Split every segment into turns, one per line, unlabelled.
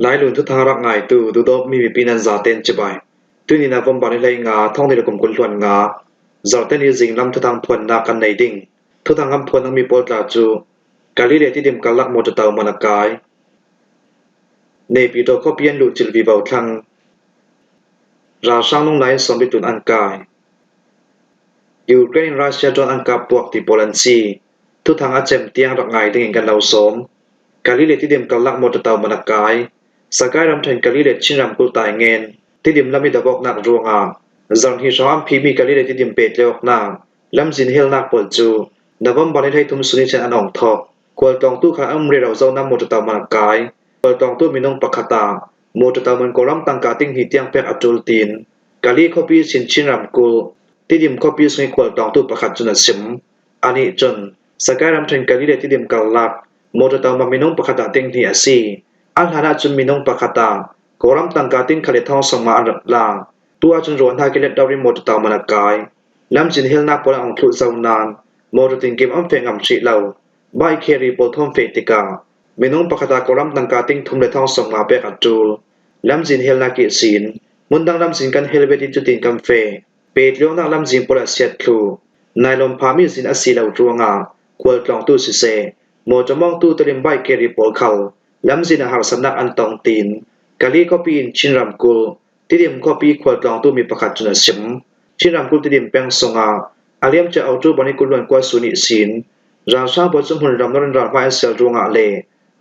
Lailun thuthang rak ngaitu duhdawtmi mipi nan zaten cibai. Tuni na vomban i hlei nga thong ni le kum 20 hluan nga zarhte ni zinglam thuthang phuannak kan nei ding. Thuthang kan phuan mi pawl tla cu Kali le Tidim karlak motor to man a kai. Naypyidaw khuapi an luh cil vivo thlang. Ralhrang nungnai in sawmri tun an kai. Ukraine in Russia drone an kap puak ti pawl an si. Thuthang a cem tiang rak ngai ding in kan lo sawm. Kali le Tidim karlak motor to man a kai. Sakai ramṭhen Kali le Chin ramkulh Taingen, Tidim lam i dawkawknak ruangah zarhhnih hrawng an phihmi Kali le Tidim pehtlaihawknak lamzin helnak pawl cu November ni 13 suni chan an ong thawk. Khualtlawngtu kha an um rih lo zohnak motor to man a kai. Khualtlawngtu minung pakhat ah motor to man Kawlram tangka tinghnih tiang pek a ṭul tiin Kali khuapi sin Chin ramkulh Tidim khuapi sung i khualtlawngtu pakhat cun a chim. Anih cun Sakai ramṭhen Kali le Tidim karlak Motor tangma minung pakhat ah tinghnih a si. A hlan ahcun minung pakhat ah Kawlram tangka tingkhat le thong sawmnga an rak la. Tu ahcun rawl hna ki let do in motor tangman a kai. Lamcin helnak pawl an ong thluh zau nain motor tingkim an feh ngam hrih lo. Bike carry pawl thawm feh tikah minung pakhat ah Kawlram tangka tingthum le thong sawmnga pek a ṭul. Lamcin helnak i sin hmundang lamcin kan hel ve ti cutin kan feh. Petlionak lamzing pawl a siat thlu. Nylon phahmi zin a si lo ruangah khualtlawngtu siseh, mawṭaw mawngtu Tedim bike carry pawl khal lamzin ah harsatnak an tong tiin Kali khuapi in Chin ramkulh Tidim khuapi khualtlawngtu mi pakhat cun a chim. Chin ramkulh Tidim peng sungah a liamcia October ni 20 kuasu nih sin ralhrang pawl cu hmunram narin ralhmai an sial ruangah le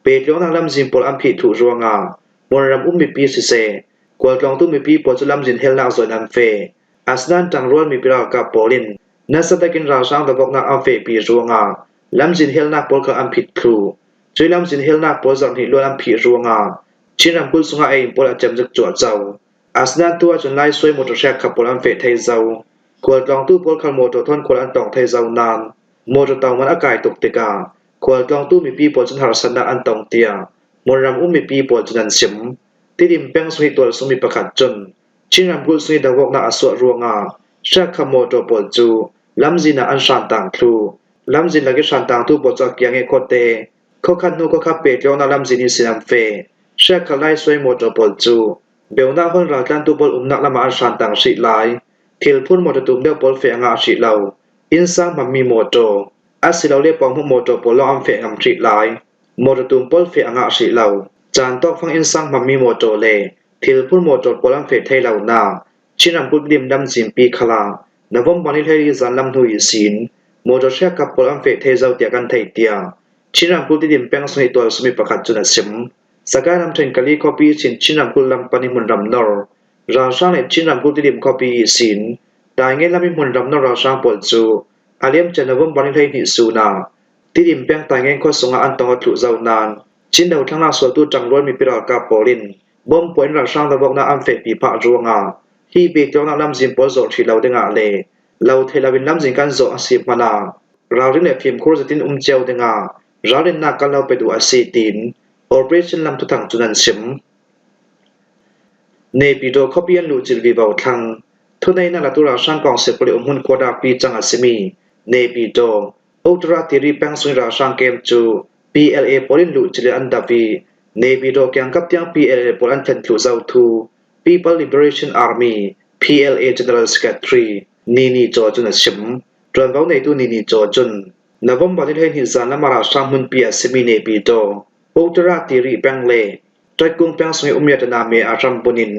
petlionak lamzing pawl an phih thuh ruangah hmunram um mipi siseh, khualtlawngtu mipi pawl cu lamzin helnak zawn an fe. Asinain ṭangrual mipi ralkap pawl in nasa takin ralhrang dawknak an fehpi ruangah lamzin helnak pawl kha an phit thlu. Cui lamzin helnak pawl zarhhnih luan an phih ruangah Chin ramkulh chungah ei-inn pawl a cemzik cuah co. Asinain tu ahcun Laisuai motor hriak kha pawl an feh thei zau. Khualtlawngtu pawl khal motor thawn khual an tong thei zau nain motor tong man a kai tuk tikah khualtlawngtu mipi pawl cun harsatnak an tong tiah hmunram um mipi pawl cun an chim. Tidim peng sungih tualsung mi pakhat cun Chin ramkulh sungih dawknak a suah ruangah hriakkham motor pawl cu lamzin ah an hrantang thlu. Lamzin lak i hrantangtu pawl cu a kiang i khuate khuakhat hnu khuakhat pehtlaihnak lamzin in sin an fe. Hriakkhal laisuai motor pawl cu beunak hon raltlantu pawl umnak lam ah an hrantang hrih lai. Thilphur motor tum deuh pawl feh a ngah hrih lo. Innsang hmangmi motor asilole pawnghmuh motor pawl lawng an feh ngam hrih lai. Motor tum pawl feh a ngah hrih lo. Caan tawkfang innsang hmangmi motor le Thilphur motor pawl an feh thai lo na Chin ramkulh lim lamzimpi khala November ni 14 zanlam hnu i sin motor hriakkap pawl an feh thai zau tiah kan theih tiah Chin ramkulh Tidim peng sung i tualsumi pakhat cun a chim. Sakai ramṭhen Kali khuapi sin Chin ramkulh lampan i hmunram nor ralhrang le Chin ramkulh Tidim khuapi i sin Taingen lam i hmunram nor ralhrang pawl cu a liamcia November ni 12 sun ah Tidim peng Taingen khua sungah an tong a tluh zau nain Chin dothlang sualtu ṭangrual mipi ralkap pawl in Bomb puah in ralhrang dawknak an fehpi phah ruangah hi pehtlaihnak lamzin pawl zawh hrih lo dingah le lo thei loin lamzin kan zawh a si hmanh ah ralrin le fimkhur zetin um cio dingah ralrinnak kan lo pe duh a si tiin Operation Lam Thuthang cun an chim. Naypyidaw khuapi an luhcilh vivo thlang thuneinak latu ralhrang kongsi pali umhmun khuadakpi cang a simi Naypyidaw Uttara Tiri peng sung ralhrang kem cu PLA pawl in luhcilh in an dap i Naypyidaw kiangkap tiang PLA pawl an then thlu zothu People Liberation Army PLA General Secretary Ni Ni Caw cun a chim. Ṭuanvo neitu Ni Ni Caw cun November ni 12 zan lam ah ralhrang hmunpi a simi Naypyidaw Uttara Tiri peng le Ṭaikung peng sung i um Yataname ah hrambunh in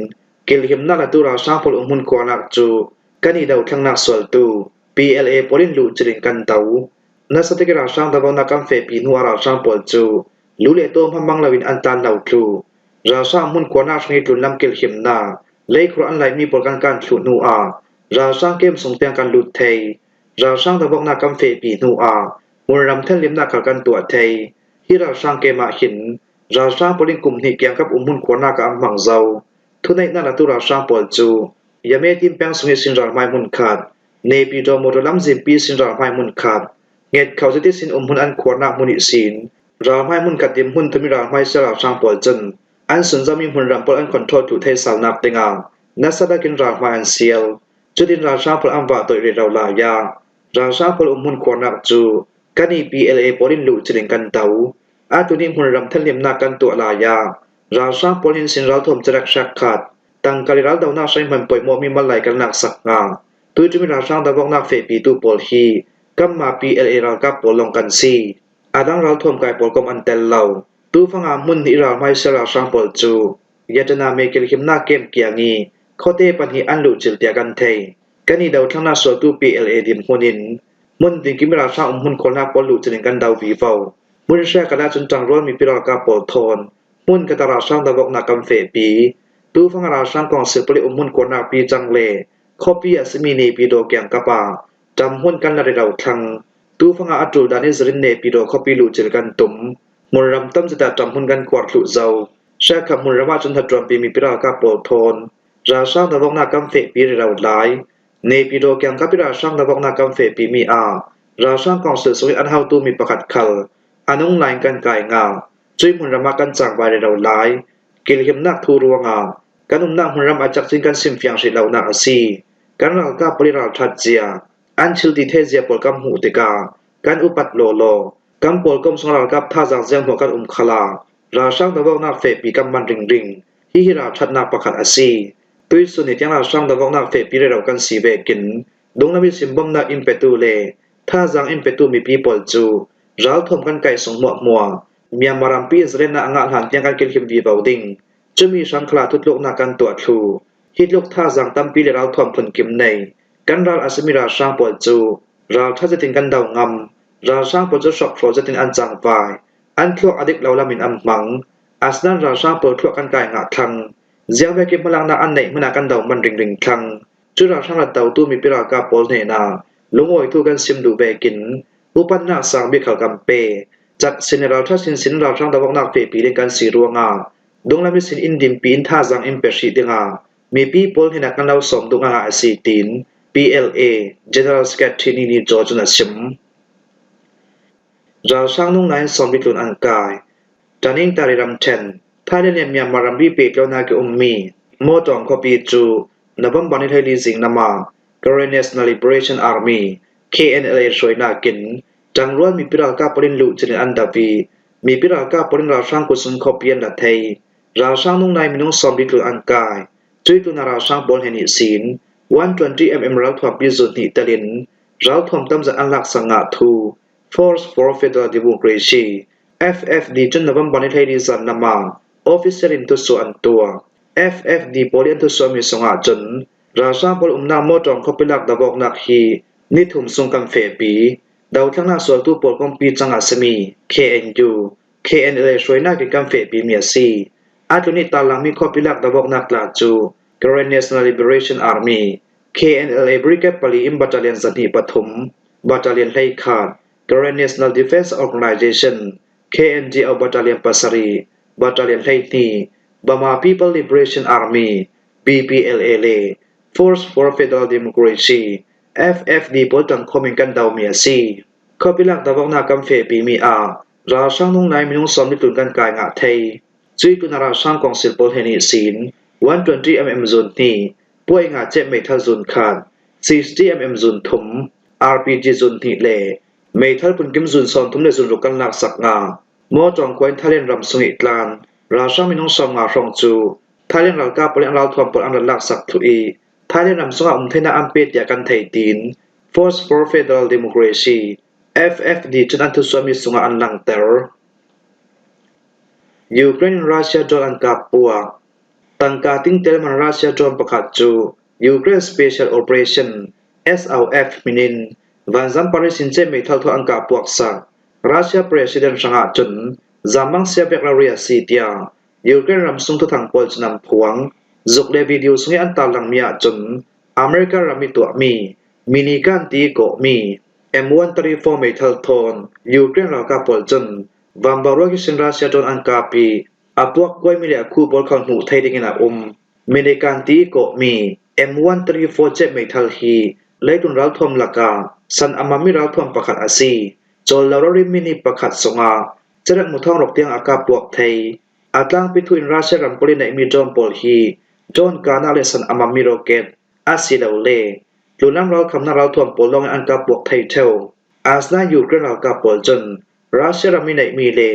kilhimnak le tu ralhrang pawl umhmun khuarnak cu kan i dothlennak sualtu PLA pawl in luhcilh in kan do. Nasa tik i ralhrang davonak kan fehpi hnu ah ralhrang pawl cu lu le taw hmang loin an tlan lo tlu. Ralhrang hmun khuarnak hrang i tlun lam kilhimnak leikhur an laihmi pawl kan kan thluh hnu ah ralhrang kem sung tiang kan lut thei. Ralhrang davoknak kan fehpi hnu ah hmunram thenlimnak kha kan tuah thei. Hi ralhrang kem ah hin ralhrang pawl in kum hnih kiangkap umhmun khuarnak ah an hmang zau. Thuneihnak latu ralhrang pawl cu Yametin peng sung i sinral hmai hmun khat, Naypyidaw motor lamzimpi sinral hmai hmun khat, Ngetkho ziti sin um hmun an khuarnak hmun i sin, ralhmai hmun khat in hmun thum i ralhmai sia ralhrang pawl cun an sunzami hmunram pawl an control tu thei salnak dingah nasa takin ralhmai an sial. Cutin ralhrang pawl an vah toih rih lo lai ah ralhrang pawl um hmun khuarnak cu kan i PLA pawl in luh cilin kan do. Atu nih hmunram thanhlimnak kan tuah lai ah Ralhrang pawl hin sin ralthuam carek hrakkhat, tangka le raldohnak hreihman poihmawhmi malai kan laksak hnga. Tuiṭum i ralhrang dawhawknak fehpitu pawl hi kanmah PLA ralkap pawl lawng kan si. A dang ralthuam kai pawl kom an tel lo. Tufang ah hmun hnih ralhmaisel ralhrang pawl cu Yatana meikil himnak camp kiang i khuate pahnih an luhcilh tiah kan theih. Kan i dothlannak sualtu PLA dirhmun in hmun tinkim ralhrang umhmun kawlnak pawl luhcilh in kan do vivo. Hmun hria kal ahcun ṭangrual mipi ralkap pawl thawn, hmun khat ah ralhrang dawhawknak kan fehpi. Tufang ah ralhrang kongsil pali umhmun kawlnak pi cang le khuapi a simi Naypyidaw kiangkap ah ṭamhmun kan la rilo thlang. Tufang ah a ṭul dan i zarin Naypyidaw khuapi luhcilh kan tum. Hmunram tamzet ah ṭamhmun kan kuar thluh zau. Hrialkham hmunram ahcun hnatṭuanpi mipi ralkap pawl thawn, ralhrang dawhawknak kan fehpi rilo lai. Naypyidaw kiangkap i ralhrang dawhawknak kan fehpimi ah Ralhrang council sung i an haotu mi pakhat khal a nung lai in kan kai hnga. Cui hmunram ah kan cangvai rero lai. Kilhimnak thu ruangah kan umnak hmunram a cakcin kan simfiang hrih lonak a si. Kan ralkap pawl i ralṭhat zia, an thilti theih zia pawl kan hmuh tikah kan upat lawlaw. Kan pawlkom sung ralkap thazaang zianghmuh kan um khal ah ralhrang dawhawknak fehpi kan man ringring. Hihi ralṭhatnak pakhat a si. Tuisun ni tiang ralhrang dawhawknak fehpi rero kan si ve kin Dunglam i simbawmnak inn petu le thazaang inn petu mipi pawl cu ralthuam kan kai sung hmuahhmuah. Myanmar rampi Israel a ngah hlan tiang kan kilhim vivo ding. Cumi hrangkhala thutluknak kan tuah thlu. Hi tluk thazaang tampi le ralthuam phunkim nei. Kan ral a simi ralhrang pawl cu ralṭha zetin kan do ngam. Ralhrang pawl cu hrokhrawl zetin an cangvai. An thluak a dik lo lam in an hmang. Asinain ralhrang pawl thluak kan kai ngah thlang. Ziangveki hmalaknak an neih hmanh ah kan do man ringring thlang. Cu ralhrang rat dotu mipi ralkap pawl hnenah lungawitu kan sim duh vekin upatnak sangbik khal kan pe. Cak sin le ralṭha sinsin ralhrang dohawknak fehpi ding kan si ruangah dunglam i sin in dinpi in thazaang in pe hrih dingah mipi pawl hnenah kan lo sawm duh nga a si tiin PLA General Secretary Ni Ni Zaw cun a chim. Ralhrang nung nain sawmbi tlun an kai. Taningtari ramṭhen, Thailand le Myanmar ramri pehtlaihnak i ummi Mawṭawng khuapi cu November ni 14 zinglam ah Karen National Liberation Army KNLA hruainak in ṭangrual mipi ralkap pawl in luhchin in an dap i mipi ralkap pawl in ralhrang kutzung khuapi an ra thei. Ralhrang nung nai minung 40 tlun an kai. Cui tlun ah ralhrang pawl he nih sin 120mm ralthuampi zun hnih tel in ralthuam tamzat an lak sang ah thu Force for Federal Democracy FFD cun November ni 14 zan lam ah officer in thusuah an tuah. FFD pawl i an thusuahmi sungah cun ralhrang pawl umnak mawṭawng khuapi lak dawhawknak hi nithum sung kan fehpi. Dothlannak sualtu pawl kongpi cang a simi KNU, KNLA hruainak in kan fehpimi a si. A tlun i tarlangmi khuapi lak dawhawknak tla cu Karen National Liberation Army, KNLA Brigade pali in Battalion 123, Battalion 11, Karen National Defense Organization, KNDO Battalion pasarih, Battalion 12, Bama People Liberation Army, BPLA le Force for Federal Democracy, FFD pawl ṭangkhawm in kan domi a si. Khuapi lak dawhawknak kan fehpimi ah ralhrang nung nai minung sawm tlun kan kai ngah thei. Cui kun a ralhrang kongsil pawl he nih sin 120mm zun hnih, puai nga ceh meithal zun khat, 60mm zun thum, RPG zun hnih le meithal phunkim zun 30 le zun ruk kan laksak nga. Mawṭawng khua in Thailand ram sung i tlan ralhrang minung 50 hrawng cu Thailand ralkap pawl nih an ralthuam pawl an rat laksak thlu i Thailand ram sungah um theinak an pe tiah kan theih tiin Force for Federal Democracy FFD cun an thusuahmi sungah an langhter. Ukraine in Russia drone an kap puak. Tangka tingtel man Russia drone pakhat cu Ukraine Special Operation SOF min in vanzam Paris in ceh meithal thaw an kah puak sak. Russia President hrangah cun zammang siapek rori a si tiah Ukraine ram sung thuthang pawl cun an phuang. Zuk le video sung i an tarlangmi ahcun America ram i tuahmi minigun ti kawhmi M134 meithal thawn Ukraine ralkap pawl cun Vanbaruak i sin Russia drone an kap i a puak kuaimi le a khu pawl kha hmuh thei dingin a um. Minigun ti kawhmi M134 jet meithal hi leitung ralthuam lakah san a mammi ralthuam pakhat a si. Cawl lo rori mini pakhat zongah carek muthawng ruk tiang a kap puak thei. A tlangpi thu in Russia ram pawl i neihmi drone pawl hi drone kahnak le san a mammi rocket asilole tlunlam ralkhamnak ralthuam pawl lawngin an kap puak thei ṭheo. Asnain Ukraine ralkap pawl cun Russia ram i neihmi le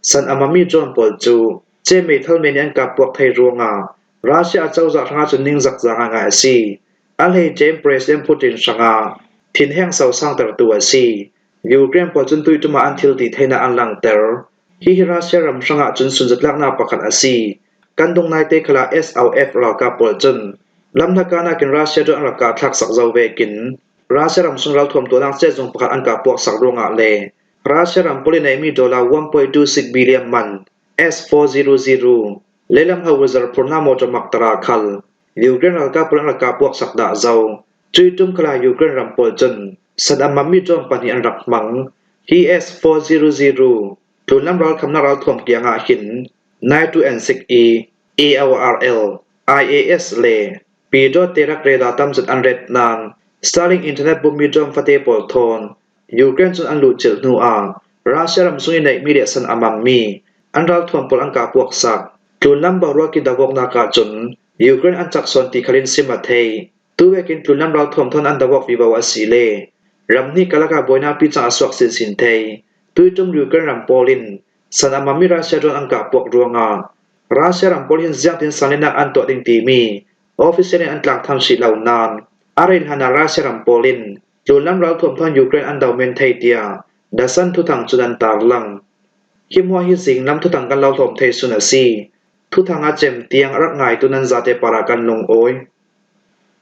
san a mammi drone pawl cu Ce meithal men nih an kap puak thai ruangah Russia acozah hrangah cun ningzak za ngaingai a si. A hleice President Putin hrangah thinheng sosang tertu a si. Ukraine pawl cun tuitum ah an thil ti theinak an langhter. Hihi Russia ram hrangah cun sunzatlaknak pakhat a si. Kan dung naite khala SOF ralkap pawl cun lamhla nakin Russia cu an rak kah thlak sak zau ve kin Russia ram chung ralthuam tuahnak sehzung pakhat an kah puak sak ruangah le Russia ram pawlin neihmi dollar 1.26 billion man S-400 lehlam howitzer phurnak motor maktara khal Ukraine ralkap pawl an rak kah puak sak dah zo. Cui tum khala Ukraine ram pawl cun san a mammi drone pahnih an rak hmang. Hi S-400 tlunlam ralkhamnak ralthuam kiang ah hin NATO an sik i AORL, IAS le Pidot te rak reda tamzat an ret nain Starlink internet bummi drone fate pawl thawn Ukraine cun an luhcilh hnu ah Russia ram chung i neihmi le san a mammi an ralthuam pawl an kah puak sak. Tlunlam boruak i dawawknak ah cun Ukraine an cak sawn ti khalin sim a thei. Tuwekin tlunlam ralthuam thawn an dawawk vivo a si le ramhnih kalak ah buainak pi cang a suak sinsin thei. Tuitum Ukraine ram pawl in san a mammi Russia drone an kah puak ruangah Russia ram pawl hin ziangtin sanlinak an tuah ding timi official in an tlangthang hrih lo nain a rel hlan ah Russia ram pawl in tlunlam ralthuam thawn Ukraine an do men thei tiah The Sun thuthang cun an tarlang. Hi hmuah hi zinglam thuthang kan lo hlawm thei sun a si. Thuthang a cem tiang a rak ngaitu nan zate para kan lungawi.